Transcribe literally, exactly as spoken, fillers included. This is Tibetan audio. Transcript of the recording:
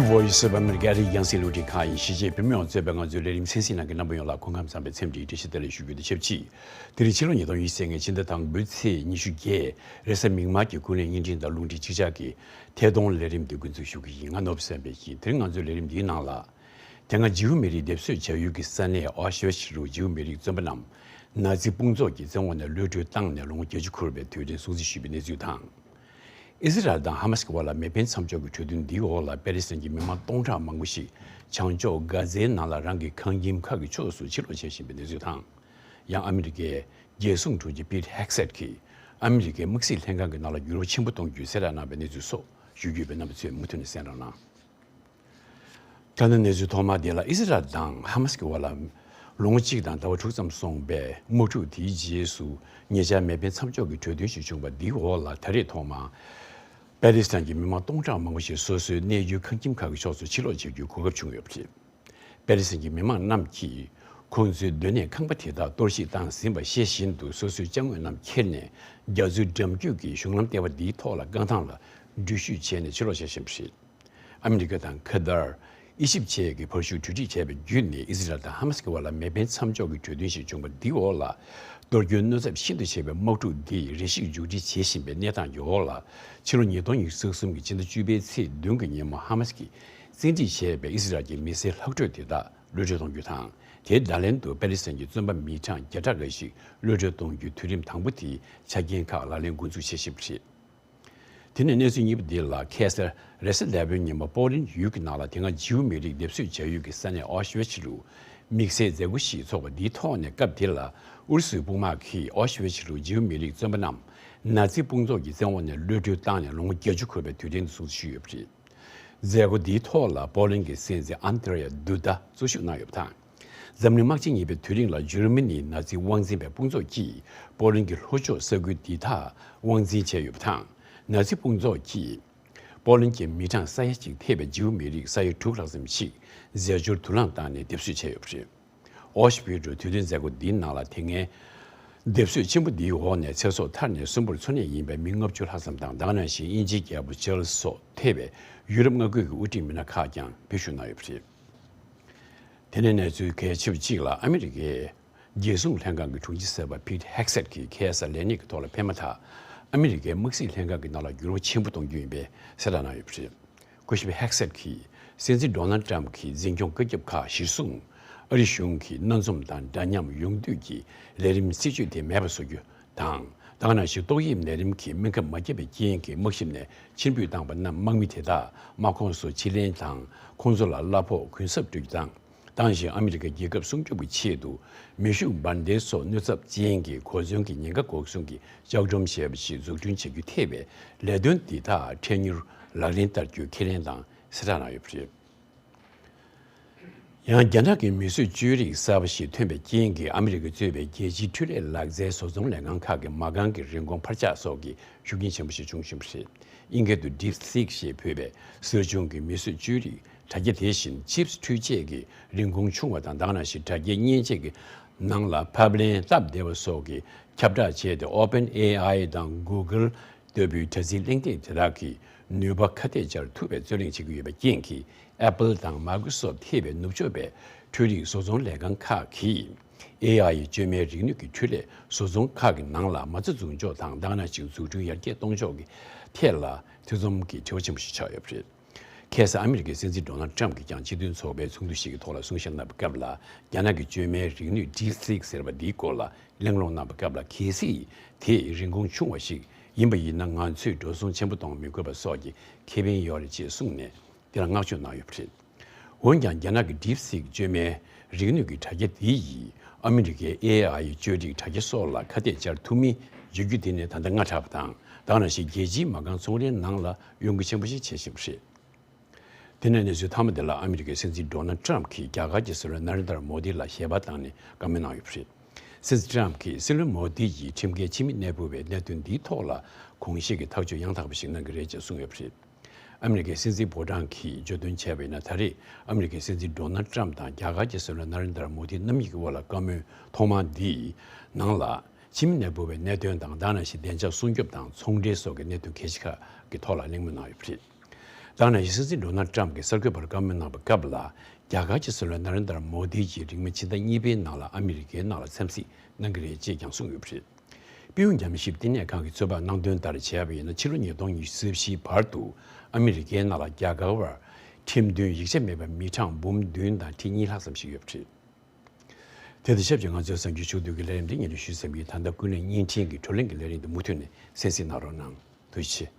Voice of America ཨ་རིའི་རྒྱང་སྲིང་རླུང་འཕྲིན་ཁང་ཡིན། གཞིས་བྱེས་བོད་མི་མང་གཙོས་པའི་ང་ཚོའི་ལས་རིམ་གསན་གཟིགས་གནང་མཁན་རྣམ་པ་ཡོངས་ལ་སྐུ་ཁམས་བཟང་པའི་འཚམས་འདྲིའི་བཀྲ་ཤིས་བདེ་ལེགས་ཞུ་རྒྱུ་དང་ཆབས་ཅིག་དེ་རིང་ཕྱི་ལོ་ཉིས་སྟོང་ཉི་ཤུ་རྩ་ལྔའི་ཕྱི་ཟླ་དང་པོའི་ཚེས་ཉི་ཤུ་བརྒྱད། རེས་གཟའ་མིག་དམར་གྱི་ཀུན་གླེང་བརྙན་འཕྲིན་དང་རླུང་འཕྲིན་གཅིག་ཆར་གྱི་ཐད་གཏོང་ལས་རིམ་འདི་འགོ་འཛུགས་ཞུ་གི་ཡིན། ང་ནོར་བུ་བསམ་འཕེལ་ཡིན། དེ་རིང་ང་ཚོའི་ལས་རིམ་འདིའི་ནང་ལ། དེ་སྔ་ཇིའུ་མི་རིགས་སྡེབ་གསོད་བྱ་ཡུལ་གྱི་ས་གནས་ཨོ་ཤི་ཝི་ཆི་རུ་ཇིའུ་མི་རིགས་བཙོན་པ་རྣམས་ནཱ་ཛི་དཔུང་ཚོགས་ཀྱི་བཙོན་འོག་ནས་གློད་གྲོལ་བཏང་ནས་ལོ་ངོ་བརྒྱད་ཅུ་འཁོར་བའི་དུས་དྲན་སྲུང་བརྩི་ཞུས་པའི་གནས་ཚུལ་དང་། ཨི་ཟི་རལ་དང་ཧ་མ་སི་ཀྱི་དབར་ལ་མེ་འཕེན་མཚམས་འཇོག་གི་གྲོས་མཐུན་འདིའི་འོག་ལ་པེ་ལི་སི་ཐན་གྱི་མི་མང་སྟོང་ཕྲག་མང་པོ་ཞིག་བྱང་ཕྱོགས་གྷ་ཛའི་ནང་ལ་རང་གི་ཁང་ཁྱིམ་ཁག་གི་ཕྱོགས་སུ་ཕྱིར་ལོག་བྱེད་བཞིན་པའི་གནས་ཚུལ་དང་། ཡང་ཨ་མི་རི་ཀའི་རྒྱལ་སྲུང་དྲུང་ཆེ་པིད་ཧེག་སེད་ཀྱིས་ཨ་མི་རི་ཀའི་དམག་སྲིད་ལྷན་ཁང་གི་ནང་ལ་འགྱུར་བ་ཆེན་པོ་གཏོང་རྒྱུའི་གསལ་བསྒྲགས་གནང་བའི་གནས་ཚུལ་སོགས་ཞུ་རྒྱུ་ཡོད་པས་རྣམ་པ་ཚོས་མུ་མཐུད་ནས་གསན་རོགས་གནང་། ད་ནི་གནས་ཚུལ་ཐོག་མ་དེ་ལ། ཨི་ཟི་རལ་དང་ཧ་མ་སི་ཀྱི་དབར་ལ་ལོ་ངོ་གཅིག་དང་ཟླ་བ་དྲུག་ཙམ་སོང་བའི་དམག་འཁྲུག་དེའི་རྗེས་སུ་ཉེ་ཆར་མེ་འཕེན་མཚམས་འཇོག་གི་གྲོས་མཐུན་ཞིག་བྱུང་བ་འདིའི་འོག་ལ་ད་རེས་ཐོག་མར་པེ་ལི་སི་ཐན་གྱི་མི་མང་སྟོང་ཕྲག་མང་པོ་ཞིག་སོ་སོའི་གནས་ཡུལ་ཁང་ཁྱིམ་ཁག་གི་ཕྱོགས་སུ་ཕྱིར་ལོག་བྱེད་རྒྱུའི་གོ་སྐབས་བྱུང་ཡོད་པ་རེད། པེ་ལི་སི་ཐན་གྱི་མི་མང་རྣམས་ཀྱིས་ཁོང་ཚོའི་སྡོད་གནས་ཁང་པ་དེ་དག་གཏོར་བཤིག་བཏང་ཟིན་པ་ཤེས་བཞིན་དུ་སོ་སོའི་ཅ་དངོས་རྣམས་ཁྱེར་ནས་རྒྱ་མཚོའི་འགྲམ་རྒྱུད་ཀྱི་གཞུང་ལམ་ལྟེ་བ་འདིའི་ཐོག་ལ་རྐང་ཐང་ལ་འགྲུལ་བཞུད་བྱས་ནས་ཕྱིར་ལོག་བྱེད་བཞིན་པ་རེད། ཨ་མི་རི་ཀ་དང་ཁ་ཏར། ཨི་ཇིབ་བཅས་ཀྱི་བར་ཞུགས་གྲོས་འགྲིག་བྱས་པ་བརྒྱུད་ནས་ཨི་ཟི་རལ་དང་ཧ་མ་སི་ཀྱི་དབར་ལ་མེ་འཕེན་མཚམས་འཇོག་གི་གྲོས་མཐུན་ཞིག་བྱུང་བ་འདིའི་འོག་ལ། གཏོར་སྐྱོན་གནོད་ཚབས་ཤིན་ཏུ་ཆེ་བའི་དམག་འཁྲུག་འདི་རེ་ཞིག་མཇུག་སྒྲིལ་བྱེད་བཞིན་པའི་གནས་སྟངས་ཀྱི་འོག་ལ། ཕྱི་ལོ་ཉིས་སྟོང་ཉི་ཤུ་རྩ་གསུམ་གྱི་ཕྱི་ཟླ་བཅུ་པའི་ཚེས་བདུན་གྱི་ཉིན་མོ་ཧ་མ་སི་ཀྱིས་བཙན་ཁྲིད་བྱས་པའི་ཨི་ཟི་རལ་གྱི་མི་སེར་ལྷག་འཕྲོས་དེ་དག་གློད་གྲོལ་གཏོང་རྒྱུ་དང་། དེའི་བརྡ་ལན་དུ་པེ་ལི་སི་ཐན་གྱི་བཙོན་པ་མི་གྲངས་བརྒྱ་ཕྲག་འགའ་ཞིག་གློད་གྲོལ་གཏོང་རྒྱུའི་དུས་རིམ་དང་པོ་དེའི་ཆ་རྐྱེན་ཁག་ལག་ལེན་འགོ་འཛུགས་བྱེད་བཞིན་པ་རེད། དེ་ནས་གནས་ཚུལ་གཉིས་པ་འདི་ལ། ཁ་སང་རེས་གཟའ་ཟླ་བའི་ཉིན་མོ་པོ་ལན་ཡུལ་གྱི་ནང་ལ་དེ་སྔ་ཇིའུ་མི་རིགས་སྡེབ་གསོད་བྱ་ཡུལ་གྱི་ས་གནས་ཨོ་ཤི་ཝི་ཆི་རུ་དམིགས་བསལ་མཛད་སྒོ་ཞིག་འཚོགས་པ་འདིའི་ཐོག་ནས། སྐབས་དེ་ལ་ཨུ་རུ་སུའི་དཔུང་དམག་གིས་ཨོ་ཤི་ཝི་ཆི་རུ་ཇིའུ་མི་རིགས་བཙོན་པ་རྣམས་ནཱ་ཛི་དཔུང་ཚོགས་ཀྱི་བཙོན་འོག་ནས་གློད་གྲོལ་བཏང་ནས་ལོ་ངོ་བརྒྱད་ཅུ་འཁོར་བའི་དུས་དྲན་དུ་སྲུང་བརྩི་ཞུས་ཡོད་པ་རེད། མཛད་སྒོ་འདིའི་ཐོག་ལ་པོ་ལན་གྱི་སྲིད་འཛིན་ཨན་ཏྲེ་ཡ་དུ་ད་གཙོ་བཞུགས་གནང་ཡོད་པ་དང་། འཛམ་གླིང་དམག་ཆེན་གཉིས་པའི་དུས་རིང་ལ་འཇར་མ་ནིའི་ནཱ་ཛི་དབང་འཛིན་པའི་དཔུང་ཚོགས་ཀྱིས་པོ་ལན་གྱི་ལྷོ་ཕྱོགས་ས་ཁུལ་འདི་དག་དབང་འཛིན་བྱས་ཡོད་པ་དང་། ནཱ་ཛི་དཔུང་ཚོགས་ཀྱིས་པོ་ལན་གྱི་མི་གྲངས་ས་ཡ་གཅིག་ཐེ་བའི་ཇིའུ་མི་རིགས་ས་ཡ་དྲུག་ལྷག་ཙམ་ཞིག་རྫས་སྦྱོར་དུག་རླངས་བཏང་ནས་སྡེབ་གསོད་བྱས་ཡོད་པ་རེད། ཨོ་ཤི་བི་རུ་དུས་སྟོན་མཛད་སྒོ་འདིའི་ནང་ལ། དེ་སྔའི་སྡེབ་གསོད་ཆེན་པོ་འདིའི་འོག་ནས་ཚེ་སྲོག་ཐར་ནས་གསོན་པོར་འཚོ་གནས་ཡིན་པའི་མི་ལྔ་བཅུ་ལྷག་ཙམ་དང་། ད་ག་ནང་བཞིན་དབྱིན་ཇིའི་རྒྱལ་པོ་ཆཱལ་སི་སོགས་ཐེ་བའི་ཡུ་རོབ་མངའ་ཁུལ་གྱི་དབུ་ཁྲིད་མི་སྣ་ཁག་ཀྱང་བོད་བཞུགས་གནང་ཡོད་པ་རེད། དེ་ནས་གནས་ཚུལ་གལ་ཆེ་བ་གཅིག་ལ། ཨ་མི་རི་ཀའི་རྒྱལ་སྲུང་ལྷན་ཁང་གི་དྲུང་ཆེ་གསར་པ་Pete Hegseth གྱིས་ཁ་སང་ལས་གནས་ཀྱི་ཐོག་ལ་ཕེབས་མ་ཐག་ཨ་མི་རི་ཀའི་དམག་སྲིད་ལྷན་ཁང་གི་ནང་ལ་འགྱུར་བ་ཆེན་པོ་གཏོང་རྒྱུ་ཡིན་པའི་གསལ་བསྒྲགས་གནང་ཡོད་པ་རེད། སྐུ་ཞབས་Hegseth གྱིས་སྲིད་འཛིན་Donald Trump གྱི་འཛིན་སྐྱོང་བཀའ་ཁྱབ་ཁག་གཞིར་བཟུང་། ཨ་རི་གཞུང་གིས་སྣ་འཛོམས་དང་འདྲ་མཉམ་ཡོང་དུས་ཀྱི་ལས་རིམ་སྲིད་ཇུས་དེ་མེད་པ་བཟོ་རྒྱུ་དང་། ད་ག་ནང་བཞིན་ཏོག་དབྱིབས་ནད་རིམས་ཀྱི་སྨན་ཁབ་མ་བརྒྱབ་པའི་རྐྱེན་གྱིས་དམག་ཞིབ་ནས་ཕྱིར་འབུད་བཏང་པ་རྣམས་དམག་མི་དེ་དག་དམག་ཁོངས་སུ་ཕྱིར་ལེན་དང་། ཁོང་ཚོ་ལ་གླ་ཕོགས་གུན་གསབ་སྤྲོད་རྒྱུ་དང་། ད་ག་ནང་བཞིན་ཨ་མི་རི་ཀའི་རྒྱལ་ཁབ་སྲུང་སྐྱོབ་ཀྱི་ཆེད་དུ་མེ་ཤུགས་འབར་མདེལ་སོགས་གནོད་ཚབས་ཅན་གྱི་གོ་མཚོན་གྱི་ཉེན་ཁ་འགོག་སྲུང་གི་ལྕགས་སྒྲོམ་ཞེས་པ་ཞིག་འཛུགས་སྐྲུན་བྱ་རྒྱུའི་ཐད་པའི་ལས་དོན་འདི་དག་འཕྲལ་མྱུར་ལག་ལེན་བསྟར་རྒྱུའི་ཁས་ལེན་དང་གསལ་བསྒྲགས་གནང་ཡོད་པ་རེད། ཡང་རྒྱ་ནག་གི་མིས་བཟོས་བཅོས་རིག་གསར་པ་ཞིག་ཐོན་པའི་རྐྱེན་གྱིས། ཨ་མི་རི་ཀས་གཙོས་པའི་རྒྱལ་སྤྱིའི་འཕྲུལ་ལས་ལག་རྩལ་བཟོ་ཚོང་ལས་ཁང་ཁག་གི་མ་རྐང་གི་རིན་གོང་འཕར་ཆག་སོགས་ཀྱི་ཤུགས་རྐྱེན་ཆེན་པོ་ཞིག་བྱུང་བཞིན་པ་རེད། དབྱིན་སྐད་དུ་DeepSeek ཞེས་འབོད་པའི་གསར་བྱུང་གི་མིས་བཟོས་བཅོས་རིག་དྲ་རྒྱ་དེ་བཞིན་ཆིབས་འཕྲུལ་ཆས་ཀྱི་རིན་གོང་ཆུང་བ་དང་། ད་ག་ནང་བཞིན་དྲ་རྒྱའི་མཉེན་ཆས་ཀྱི་ནང་ལ་ཕབ་ལེན་སྟབས་བདེ་བ་སོགས་ཀྱི་ཁྱབ་བསྒྲགས་བྱས་ཏེ། OpenAI དང་Google ལྟ་བུའི་དྲ་ཚིགས་གླེང་སྟེགས་དེ་དག་གི་ནུས་པ་ཁ་གཏད་བཅར་ཐུབ་པའི་རྩོད་གླེང་བྱེད་ཀྱི་ཡོད་པའི་རྐྱེན་གྱིས། Apple དང་Microsoft ཐེ་བའི་ནུབ་ཕྱོགས་པའི་འཕྲུལ་རིག་བཟོ་ཚོང་ལས་ཁང་ཁག་གིས་ཨེ་ཨའི་བཅོས་མའི་རིག་ནུས་ཀྱི་འཕྲུལ་ལས་བཟོ་ཚོང་ཁག་གི་ནང་ལ་མ་རྩ་འཛུགས་འཇོག་དང་། ད་ག་ནང་བཞིན་འཛུགས་སྐྲུན་ཡར་རྒྱས་གཏོང་ཕྱོགས་ཀྱི་ཐད་ལ་ཐེ་ཚོམ་གྱི་དྲི་བ་ཆེན་པོ་ཞིག་ཆགས་ཡོད་པ་རེད། ཁ་སང་ཨ་མི་རི་ཀའི་སྲིད་འཛིན་Donald Trump གྱིས་ཀྱང་སྤྱི་མཐུན་ཚོགས་པའི་ཚོགས་འདུ་ཞིག་གི་ཐོག་ལ་གསུང་བཤད་གནང་བའི་སྐབས་ལ། རྒྱ་ནག་གི་བཅོས་མའི་རིག་ནུས་DeepSeek ཟེར་བ་འདིའི་སྐོར་ལ་གླེང་སློང་གནང་བའི་སྐབས་ལ། གལ་སྲིད་དེ་རིན་གོང་ཆུང་བ་ཞིག་ཡིན་པ་ཡིན་ན། ང་ཚོས་འགྲོ་སོང་ཆེན་པོ་གཏོང་མི་དགོས་པ་སོགས་ཀྱི་ཁེ་ཕན་ཡོད་རེད་ཅེས་གསུངས་ནས། དེ་ལ་བསྔགས་བརྗོད་གནང་ཡོད་པ་རེད། འོན་ཀྱང་རྒྱ་ནག་གི་DeepSeek བཅོས་མའི་རིག་ནུས་ཀྱི་དྲ་རྒྱ་འདི་ཡིས་ཨ་མི་རི་ཀའི་ཨེ་ཨའི་བཅོས་སྒྲིག་དྲ་རྒྱ་སོགས་ལ་ཁ་གཏད་བཅར་ཐུབ་མིན་བརྗོད་རྒྱུ་དེ་ནི་ད་ལྟ་སྔ་དྲགས་པ་དང་། ད་ག་ནང་བཞིན་རྒྱལ་སྤྱིའི་མ་རྐང་ཚོང་རའི་ནང་ལ་གཡོ་འགུལ་ཆེན་པོ་ཞིག་བྱེད་བཞིན་པ་རེད། དེ་ནས་གནས་ཚུལ་མཐའ་མ་དེ་ལ། ཨ་མི་རི་ཀའི་སྲིད་འཛིན་Donald Trump གྱིས་རྒྱ་གར་གྱི་སྲིད་བློན་Narendra Modi ལ་ཞལ་པར་བཏང་ནས་བཀའ་མོལ་གནང་ཡོད་པ་རེད། སྲིད་འཛིན་Trump གྱིས་སྲིད་བློན་མོ་དི་ཡིས་ཁྲིམས་འགལ་ཕྱི་མི་གནས་སྤོ་བའི་གནད་དོན་འདིའི་ཐོག་ལ་དགོངས་བཞེས་ཀྱི་ཐག་གཅོད་ཡང་དག་པ་ཞིག་གནང་གི་རེད་ཅེས་གསུངས་ཡོད་པ་རེད། ཨ་མི་རི་ཀའི་སྲིད་འཛིན་ཕོ་བྲང་གིས་བརྗོད་དོན་བྱས་པ་ཡིན་ན། ད་རེས་ཨ་མི་རི་ཀའི་སྲིད་འཛིན་Donald Trump དང་རྒྱ་གར་གྱི་སྲིད་བློན་Narendra Modi རྣམ་གཉིས་ཀྱི་དབར་ལ་བཀའ་མོལ་ཐོག་མ་འདིའི་ནང་ལ། ཕྱི་མི་གནས་སྤོ་བའི་གནད་དོན་དང་། ད་ག་ནང་བཞིན་བདེ་འཇགས་སྲུང་སྐྱོབ་དང་ཚོང་འབྲེལ་སོགས་ཀྱི་གནད་དོན་གལ་ཆེ་ཁག་གི་ཐོག་ལ་གླེང་མོལ་གནང་ཡོད་པ་རེད། ད་ནང་བཞིན་སྲིད་འཛིན་ཌོ་ནལ་ཊམ་གྱིས་གསར་འགོད་པར་བཀའ་མོལ་གནང་བའི་སྐབས་ལ། རྒྱ་གར་གྱི་སྲིད་བློན་ན་རེན་དར་མོ་དི་གྱིས་རིང་མིན་ཕྱི་ཟླ་གཉིས་པའི་ནང་ལ་ཨ་མི་རི་ཀའི་ནང་ལ་འཚམས་གཟིགས་གནང་གི་རེད་ཅེས་ཀྱང་གསུངས་ཡོད་པ་རེད། སྤེལ་ཡོང་རྒྱ་མི་ཞིབ་བསྟི་གནས་ཁང་གིས་ཚོད་དཔག་གནང་དོན་ལྟར་བྱས་པ་ཡིན་ན། ཕྱི་ལོ་ཉིས་སྟོང་ཉི་ཤུ་རྩ་བཞིའི་བར་དུ་ཨ་མི་རི་ཀའི་ནང་ལ་རྒྱ་གར་བར་ཁྲིམས་མཐུན་ཡིག་ཆ་མེད་པའི་མི་གྲངས་འབུམ་བདུན་དང་ཁྲི་གཉིས་ལྷག་ཙམ་ཞིག་ཡོད་པ་རེད། དེ་དང་ཆབས་ཅིག་ང་ཚོའི་གསར་འགྱུར་ཕྱོགས་བསྡུས་ཀྱི་ལས་རིམ་འདི་སྙན་སྒྲོན་ཞུས་ཟིན་པ་ཡིན། ད་ལྟ་ཀུན་གླེང་བརྙན་འཕྲིན་གྱི་བགྲོ་གླེང་གི་ལས་རིམ་འདི་མུ་མཐུད་ནས་གསན་གཟིགས་གནང་རོགས་གནང་། ཐུགས་རྗེ་ཆེ།